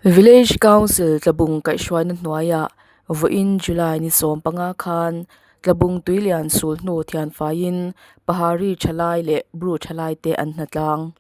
Village Council Tlabung kaihhruaina hnuaiah vawiin July ni 15 khan Tlabung tuilian sul hnu thianfaiin Pahari thalai leh Bru thalai te an hnatlang.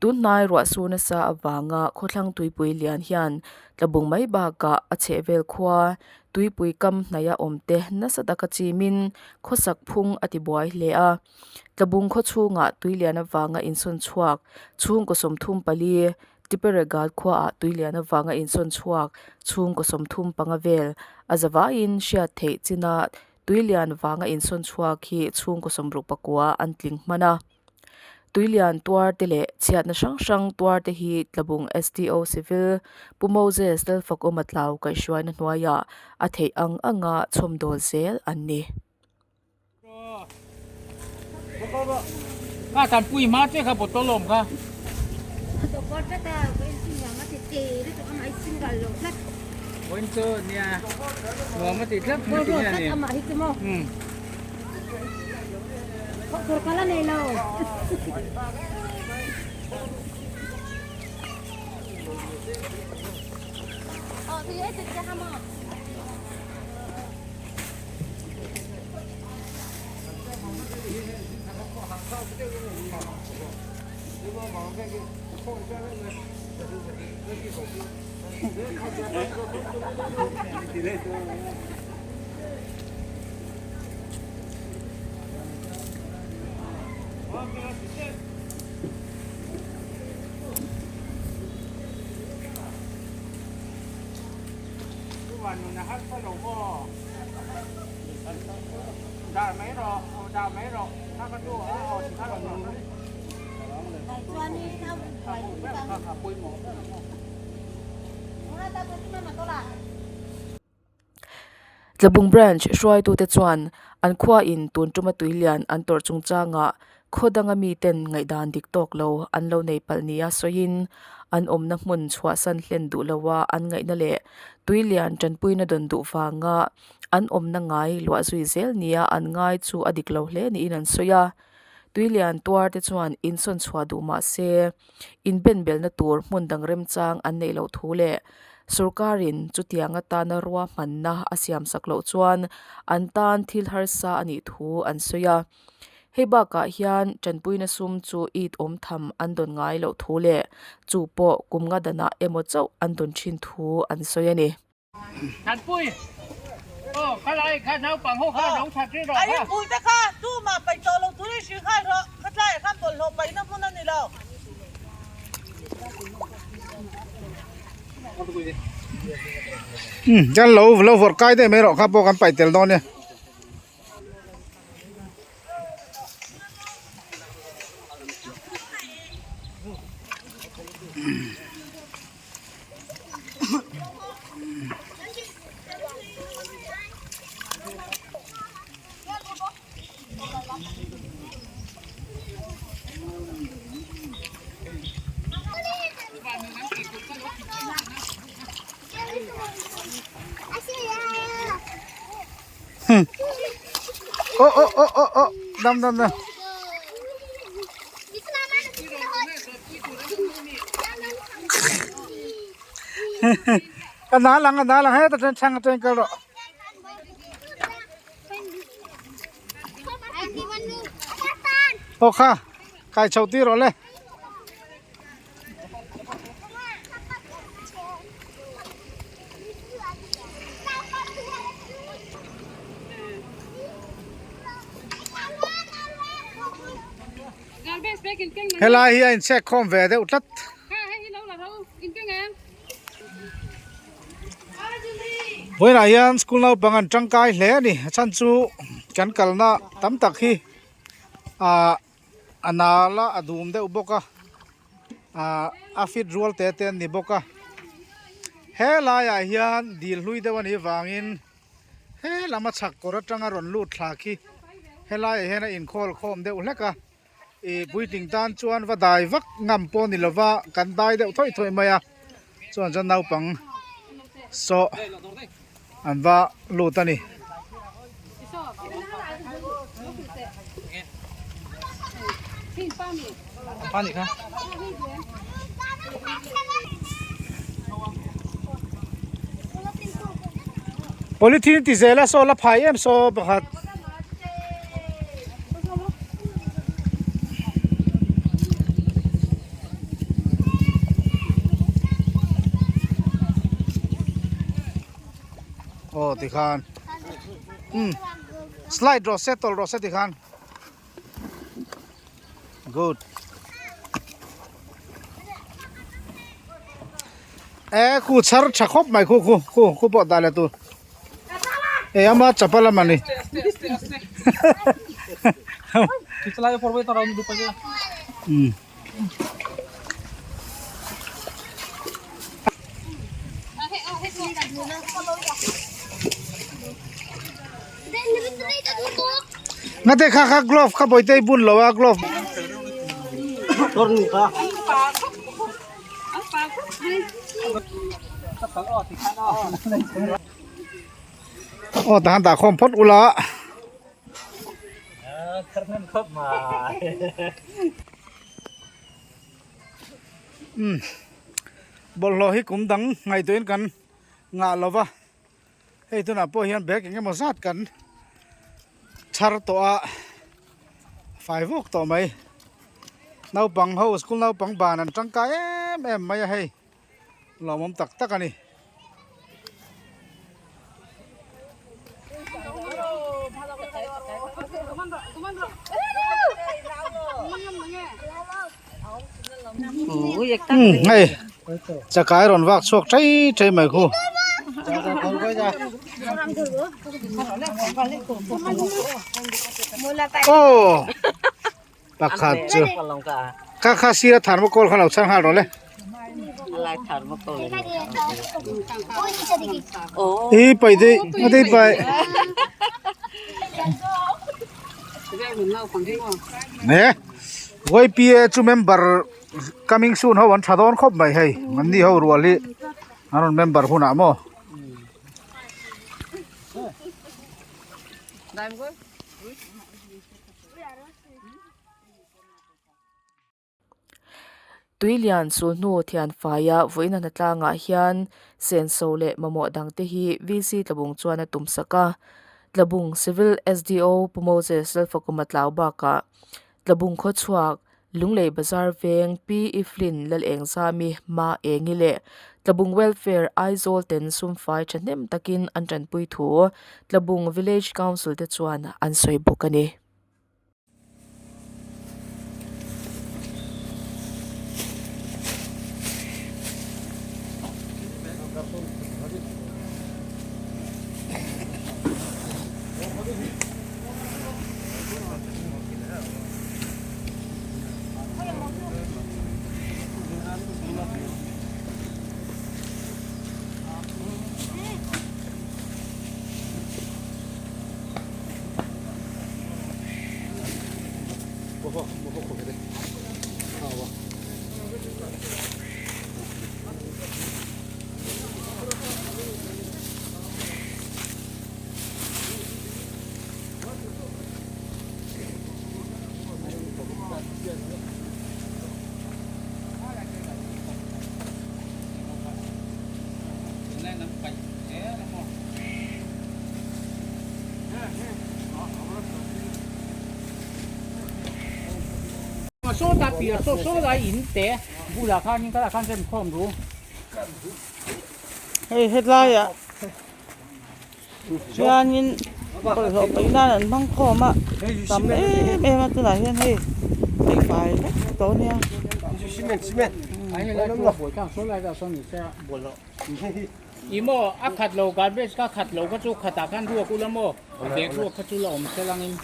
Tunhnai ruah sur nasa avanga khawthlang tuipui lian hian Tlabung mai bakah a chhehvel khua tuipui kam hnaia awm te nasa taka chimin khawsak phung a tibuai hle a. Tlabung khaw chhungah tuilian avanga insawn chhuak chhungkaw 34 Tiperegal khuaah tuilian avanga insawn chhuak chhungkaw 35 vel a zavaiin hriat theih china tuilian vanga insawn chhuak hi chhungkaw 69 an tling hman a. Tuilian tuar te leh chhiatna hrang hrang tuar te hi Tlabung SDO Civil Pu Moses Lalfakawma Tlau kaihhruaina hnuaiah a theih ang anga chhawmdawl zel an ni. Ka tan pui ma che kha bottle awm kha. Vawiin chu nia nuam a ti tlat mai ti nge ni. Um. Tlabung Branch hruaitute chuan an khuain tun tuma tuilian an tawrh chungchangah khaw danga miten ngaihdan dik tawk lo an lo nei palh nia sawiin an awmna hmun chhuahsan hlen duh loa an ngaihna leh tuilian tanpuina dawn duh vanga an awmna ngai luah zui zel nia an ngai chu a dik lo hle niin an sawi a. Tuilian tuar te chuan insawn chhuah duh mah se inbenbelna tur hmun dang remchang an neih loh thu leh sorkarin chutiang atana ruahmanna a siam sak loh chuan an tan thil harsa a nih thu an sawi a. Hei bakah hian tanpuina sum chu it awm tham an dawn ngai loh thu leh chu pawh kum nga danah emaw chauh an dawn thin thu an sawi a ni. Thanpui aw khalai kha naupang ho kha lo that ri rawh kha. A inpui te kha tumah paih tawh lo turin hrilh nghal rawh, khatlaiah khan bawlhhlawh paihna hmun a ni lo. Umm kan lo lo vawrh kai daih mai rawh kha pawh kan paih tel dawn nia. Ô ô ô ô ô đâm đâm đâm a na lang a na lang heta chen chhang atang kal rawh aw kha kai chho tir rawh le. Helai hi a inchhek khawm ve deuh tlat. Vawiinah hian school naupang an tangkai hle a ni a chhan chu kan kalna tam tak hi ahh a nal a a dum deuh bawk a ahh a fit rual te te an ni bawk a helaiah hian dil hlui deuh a nih vangin he lama chhak kawr atanga rawn lut thla khi helaiah hian a inkhawl khawm deuh hlek a ih puitling tan chuan va dai vak ngam pawh a ni lova kan dai deuh thawih thawih mai a chuan chuan naupang saw an va lut a ni. Polythene ti zel a saw la phai em saw pakhat. Aw tikhan umm slide rawh se tawlh rawh se tikhan good e khu chhar tha khawp mai khu khu khu khu pawh dah leh tur e ama chapal a mani umm. Ngate kha kha glove kha bawihte i bun lo a glove. Aw tahan dah khawm phawt ula. Umm bawlhhlawh hi kum dang ngaihtuahin kan ngah lo va hei tunah pawh hian bag eng emaw zat kan chhar tawh a fai vuk tawh mai naupang ho school naupang ban an tangkai em em mai a hei. Lawmawm tak tak a ni. Umm hei chakai rawn vak chhuak thei thei mai khu. Aw Pakhat chu kha kha sira thermocol khan lo chhang nghal rawh le. I pai dei a dei pai. Ne YPA chu member coming soon ho an tha dawn khawp mai hei an ni ho rual hi an rawn member hunah maw. Tuilian sulhnu thianfaia vawiin a hnatlangah hian senso leh mamawh dangte hi VC Tlabung chuan a tum sak a. Tlabung Civil SDO Pu Moses Lalfakuma tlau bakah Tlabung khawchhuak Lunglei Bazar veng Pi Evelyn Lalengzami Ma Engi leh Tlabung Welfare Aizawl ten sumfai thahnem takin an tanpui thu Tlabung Village Council te chuan an sawi bawk a ni. Hei hetlaiah chuanin bawlhhlawh paih nan an hmang khawm a tam em em a tunah hian hei peih fai vek tawh a nia. Emaw a khat lo garbage kha khat lo kha chu khatah khan ruak ula maw a bag ruak kha chu la awm se langin.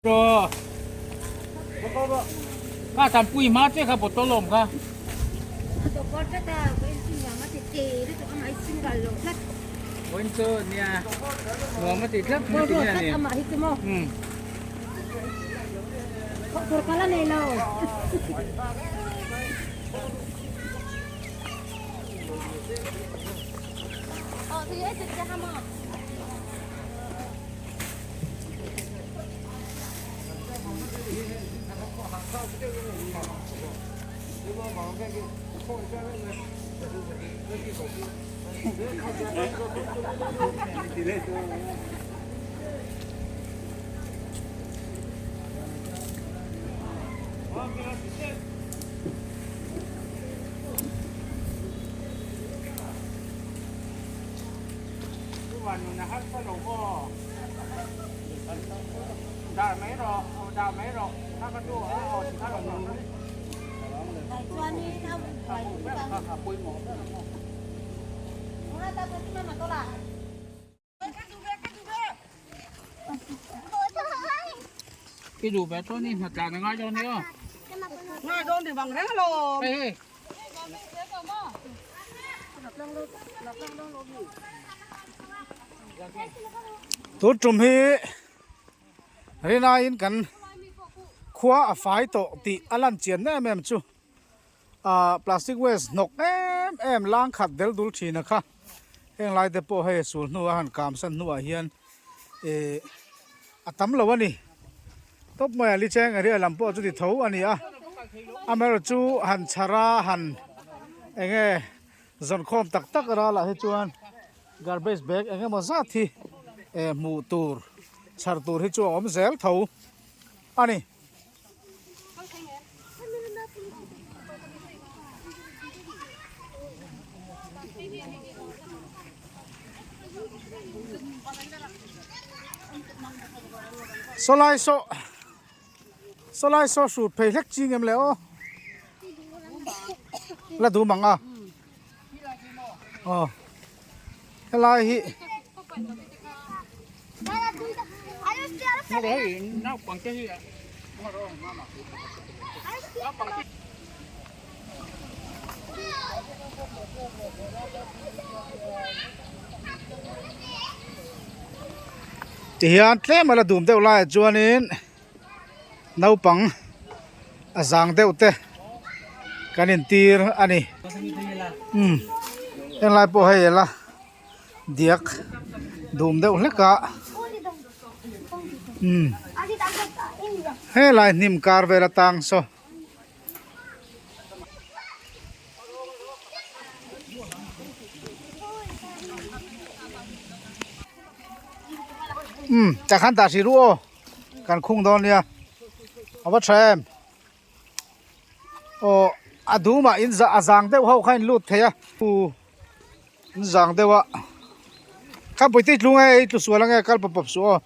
Ro. Ka tam pui ma che kha bottle awm kha. Vawiin chu nia nuam a ti tlat mai ti nia ni. Um. I duh ve chuan i hnatlan a ngai dawn nia. Ngai dawn ti vang reng alawm. Hei hei. Tun tum hi rinaiin kan khua a fai tawh tih a lan chian em em chu ah plastic waste hnawk em em lang khat del dul thin a kha heng lai te pawh hei sul hnu a han kam san hnuah hian ih a tam lo a ni tawp mai a li cheng area lam pawh chu ti tho a ni a amaherawhchu chu han chhar a han eng nge Zawnkhawm tak tak ralah hi chuan garbage bag eng emaw zat hi eh hmuh tur chhar tur hi chu a awm zel tho a ni. Sawlai saw Sawlai saw hrut phei hlek ching em le aw. La dum ang a. Aw. Helai hi. Tihian tlem a la dum deuh laiah chuanin. Naupang a zang deuh te kan intir a ni umm henglai pawh hei ela diak dum deuh hlek a umm helai hnim kar vel atang saw. Umm tah khan tah hrih ru aw. Kan khung dawn nia a va tha em aw a dumah in za a zang deuh ho kha in lut thei a u in zang deuh a kha pawite tlung e ei tlu sual ange kal pawp pawp suh aw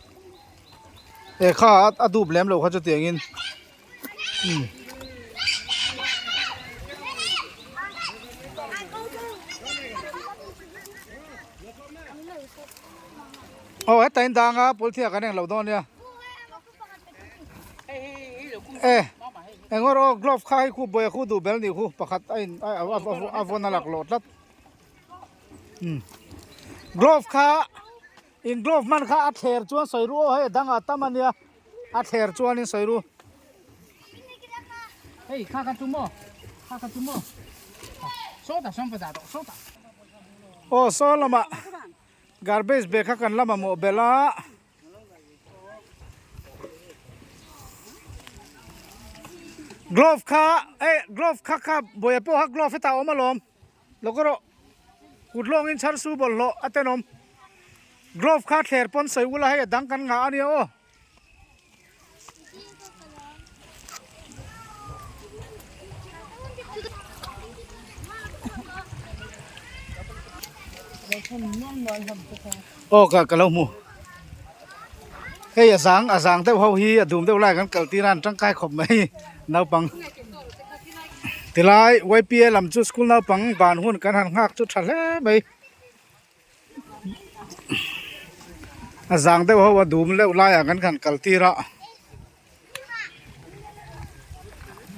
e kha a dup lem lo kha chutiang in umm. Aw heta in dang a pawlthia kan englo dawn nia e engawr aw glove kha hei khu bawia khu duh bel ni khu pakhat a in a vawn a lak lawh tlat um glove kha in glove hman kha a thler chuan sawi ru aw hei a dangah tam a nia a thler chuan in sawi ru. Hei kha kha chu maw kha kha chu maw sawtah sawn va dah tawh sawtah. Aw saw lamah. Garbage bag kha kan la mamawh belh a. Glove kha eh glove kha kha bawia pawh kha glove hetah a awm alawm lo ka rawh kut lawngin chhar su bawlhhlawh a tenawm glove kha thler pawn sawi ula hei a dang kan ngah a nia aw. Aw ka ka lo hmu hei a zang a zang deuh ho hi a dum deuh lai kan kal tir a an tangkai khawp mai naupang tilai ypa lam chu school naupang ban hun kan han nghak chu tha hle mai. A zang deuh ho a dum deuh laiah kan han kal tir a.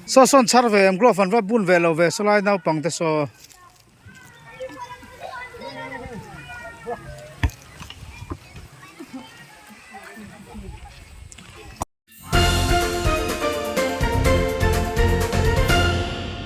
Saw sawn chhar ve em glove an va bun ve lo ve sawlai naupang te saw.